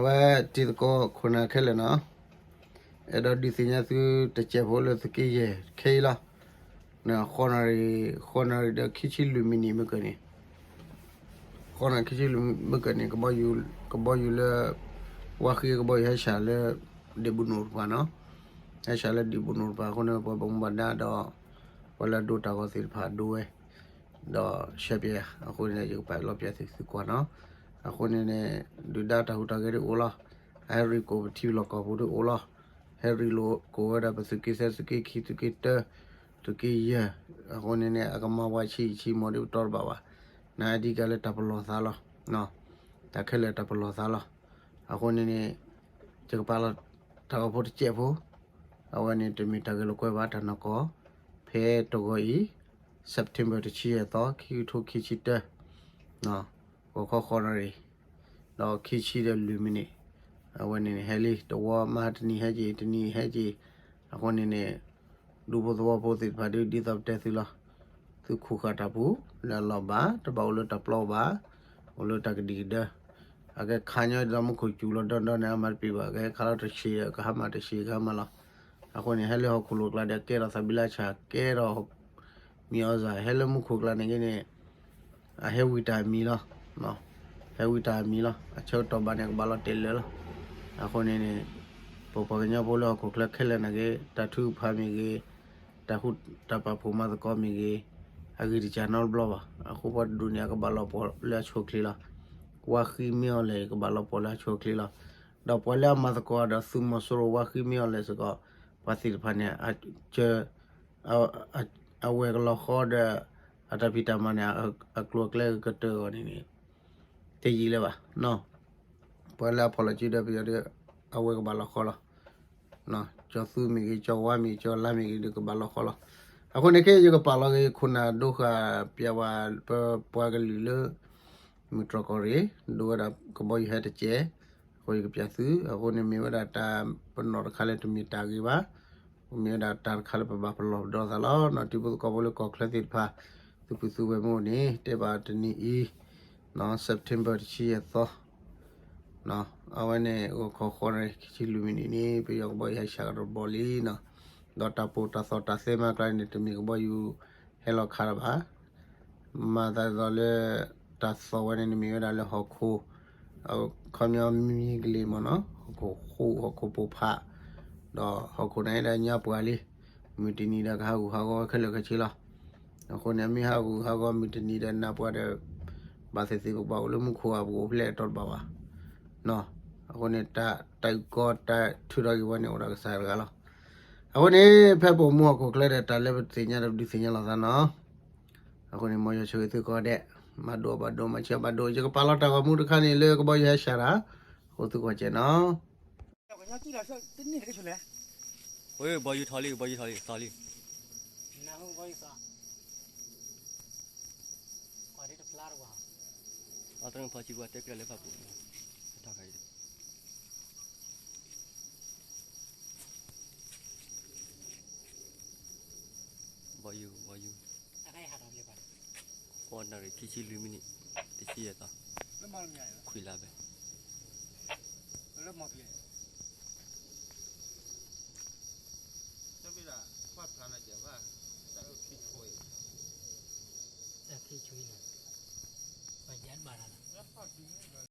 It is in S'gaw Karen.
အဝဲတံၤသကိးခိၣ်နၢ်ခဲလၢာ်နီၤ, အဲၣ်ဒိးဒုးသ့ၣ်ညါသုတစဲးဖိလၢသုးက့ယဲၢ်ခဲအံၤလီၤ. ဃိးနၣ်ရံၣ်, ဃိးနၣ်ရံၣ်ဒီးခံဆံလွံၢ်မံးနံးမ့ၢ်ကၢၢ်န့ၣ်, ဃိးနၣ်ရံၣ်ခံဆံလွံၢ်မံးနံးမ့ၢ်ကၢၢ်န့ၣ် ကဘီယူၤလၢ ဝါဃံကဘီယူၤဟဲစှၤလၢ ဒံးဘူနိၣ်တပၤနီၤ, ဟဲစှၤလၢဒံးဘူနိၣ်တပၤအဃိန့ၣ် ပှၤဘၣ်မူဘၣ်ဒါဒီး ပှၤလၢအဒိတၢ်ဂီၤသ့ၣ်တဖၣ်ဒိဝဲ ဒီးရှဲပၠးအဃိန့ၣ် ယကပာ်လီၤပၠးသုကွၢ်နီၤ. အဃိန့ၣ်န့ၣ် ဒုၣ်ဒါတၢ်ဟူးတၢ်ဂဲၤဒ်အိၣ်လီၤ. အဟဲရ့ၣ်ကိၣ်ပထံပလီၢ်ကီၢ်ပူၤဒ်အိၣ်လီၤ. ဟဲရ့ၣ်လိာ်ကိၣ်ဝဲဒၣ်ပသုးက့သၢ သုးက့ခံ သုးက့တၢ သုးက့ယဲၢ်, အဃိန့ၣ်န့ၣ် အကမၤဝဲဆံးဆံးမီၤဒ်ပတီၢ်တဘၣ်ဘၣ်. နာ်ဒ်ကလဲၤတၢ်ပလီၢ်သးလီၤ. တၢ်ခဲလၢာ်တၢ်ပလီၢ်သးလီၤ. အဃိန့ၣ်န့ၣ် ယကပာ်လီၤတၢ်ဂီၤဖိတစဲးဖိ, အဝဲန့ၣ်တမ့ၢ်တၢ်ဂဲၤလိာ်ကွဲဘၣ် တၢ်နီၢ်ကီၢ်, ဖဲတဂီၤအံၤ September တဆံယဲၢ်သီ ခံကထိခံဆံတၢ ဂီၤခီဃိးနၣ်ရံၣ် ဒီးခံဆံဒီးလွံၢ်မံးနံး, အဝဲန့ၣ်န့ၣ် ဟဲလံ တဝီမး တနံၤဟဲက့ၤ တနံၤဟဲက့ၤ, အဃိန့ၣ်န့ၣ် ဒူဖိသဝီဖိသ့ၣ်တဖၣ်ဒ် ဒ်သိးပတဲသုလီၤ. သုးခိၣ်ဃာ်တၢ်ပူၤ လၢအလီၢ်ဘၣ် တဘၣ်အိၣ်လၢတၢ်ပျီဘၣ်, အိၣ်လၢတၢ်ကဒံကဒၢ, အကဲခါညီဒီးမူခိၣ်စူၤလီၤဒီဒီန့ၣ် အမၤတပံၤဘၣ် ကဟဲခးလီၤတဆံးဒီး ကဟါမၢ်တဆံး ကဟါမၢ်လီၤ. အဃိန့ၣ် ဟဲလၢဟီၣ်ခိၣ်လိာ်ကျါဒီး ကဲထီၣ်သးဘံလါဆၣ် ကဲထီၣ် မံၤအီၣ်စၢ် ဟဲလၢမူခိၣ်ကျါန့ၣ်က့န့ၣ် အဟဲဝံၤတၢ်မံၤလီၤ. ဟဲဝံၤတၢ်မံၤလီၤ. အဆၢကတီၢ်ဘၣ်န့ၣ် ကဘၣ်လီၤတဲာ်လၢာ်လီၤ. အဃိန့ၣ်န့ၣ် ပပှၤကညီဖိလၢဟီၣ်ခိၣ်ချၢခဲလၢာ်န့ၣ်က့ တၢ်ထုကဖၣ်မ့ၢ်ဂ့ၤ, တၢ်ဃူတၢ်ပာ်ဖှိၣ်မၤသကိးမ့ၢ်ဂ့ၤ, အဂံၢ်တစၢ်နီတဘျီဘၣ်. အဃိပှၤတဒူၣ်န့ၣ် အကဘၣ်လီၤပှီၢ်လၢအဆိအချ့လီၤ. ဝါဃံမ့ၢ်အီၣ်လဲၣ် ကဘၣ်လီၤပှီၢ်လၢအဆိအချ့လီၤ. ဒီးပှၤလၢအမၤသကိးဒီးသုးမီၤစိရိၤဝါဃံမ့ၢ်အီၣ်လဲၣ်စ့ၢ်ကီး ပှၤသ့ၣ်တဖၣ်န့ၣ် အ အဝဲၢ်ကလီၤဃီဒီး အတၢ်ဖံးတၢ်မၤန့ၣ် အကျိၤအကျဲကတၢၢ်အဂီၢ်န့ၣ်န့ၣ် တယံာ်လၢၤဘၣ်. ပှၤလၢအဖီၣ်လီၤစုဒီးပယီၤဒီး အဝဲၢ်ကဘၣ်လီၤဃီလီၤ. ကၠီၤသူမ့ၢ်ဂ့ၤ ကၠီၤဝါမ့ၢ်ဂ့ၤ ကၠီၤလါမ့ၢ်ဂ့ၤဒီးကဘၣ်လီၤဃီလီၤ. အဃိန့ၣ်ခဲအံၤယကပာ်လီၤက့ၤ ခိၣ်နၢ်ဒိဃာ်ပၠးဝဲ ပပှၤကလုာ်လၢ မုၢ်တြီၢ်ကီၢ်ရ့ၣ် ဒိဝဲဒၣ်ကဘီယူၤဟဲတစဲး, အဃိယကပၠးသု, အဃိန့ၣ်မ့ၢ်ဝဲဒၣ်တၢ်ပနီၣ်တခါလၢတမ့ၢ်တၢ်ဂ့ၤဘၣ်, မ့ၢ်ဝဲဒၣ်တၢ်တခါလၢပဘၣ်ပလီၢ်ပဒီသးလီၤ. နီၢ်တံၤဖိသကိးဖိလၢကီၢ်ချၢသ့ၣ်တဖၣ် သုပုၢ်သုဝဲၢ်မ့ၢ်အိၣ်န့ၣ် တဲဘၣ်တနံၤအံၤ September တဆံယဲၢ်သီ အဝဲန့ၣ် ဂီၤခီဃိးနၣ်ရံၣ် ခံဆံလွံၢ်မံးနံးန့ၣ် ပယီၤကဘီယူၤဟဲစှၤကဒီးတဘျီလံနီၤ, ဒီးတၢ်ပိၢ်တၢ်သီၣ်တၢ်သဲမၤကျါန့ၣ် တမ့ၢ်ကဘီယူၤဟဲလီၤခးလၢၤဘၣ်. မၤသးဒ်သိးလၢ တၢ်သီၣ်ဝဲန့ၣ် နမ့ၢ်ဝဲဒၣ်လၢဟီၣ်ခိၣ် ခီပညီမံကလ့ၤမ့ၢ်နီၤ, ဟီၣ်ခိၣ်ဃိ ဟီၣ်ခိၣ်ပိၢ်ဖး, ဒီးဟီၣ်ခိၣ်န့ၣ်ဒၣ်ညါပှၤလံ, မုၢ်တနံၤဒီးကဟးဂူာ်ဟးဂီၤခဲလၢာ်ခဲဆ့လီၤ. အဃိန့ၣ် မ့ၢ်ဟးဂူာ်ဟးဂီၤမုၢ်တနံၤဒီးနးပှၤဒီး ဘၣ်သ့ၣ်သ့ၣ်ပကဘၣ်အိၣ်လၢမူခိၣ်ဧါ ပကအိၣ်ဖဲလဲၣ်အတီတဘၣ်ဘၣ်. အဃိန့ၣ် တၢ်အုၣ်ကီၤတၢ်ထုးထီၣ်က့ၤဝဲန့ၣ် အိၣ်ဒီးကစၢ်ယွၤတဂၤလီၤ. အဃိန့ၣ် ဖဲပအိၣ်မူဟီၣ်ခိၣ်ချၢဒီး တၢ်လၢပသ့ၣ်ညါဒီးပဒုးသ့ၣ်ညါလိာ်သးနီၤ. အဃိန့ၣ် မ်ယွၤဆိၣ်ဂ့ၤသုကိးဂၤဒဲး, မၤဒိၣ်အဘၣ်ဒိၣ် မၤဆံးအဘၣ်ဒိၣ်, ယကပာ်လီၤတၢ်ဂီၤမူတခါန့ၣ်လၢကဘီယူၤဟဲစှၤတၢ်, အဃိသုကွၢ်စဲးနီၤ. ဝဲဘီယူၤထီၣ်လံ ဘီယူၤထီၣ်လံ သီလံ. ဘီယူၤ ဘီယူၤ ဃိးနၣ်ရံၣ် ခံဆံလွံၢ်မံးနံး တဆံယဲၢ်သီ, ခွံလါဘဲ တၢ်ခံဆွံန့ၣ် ပယါဘၣ်တၢ်လီၤ.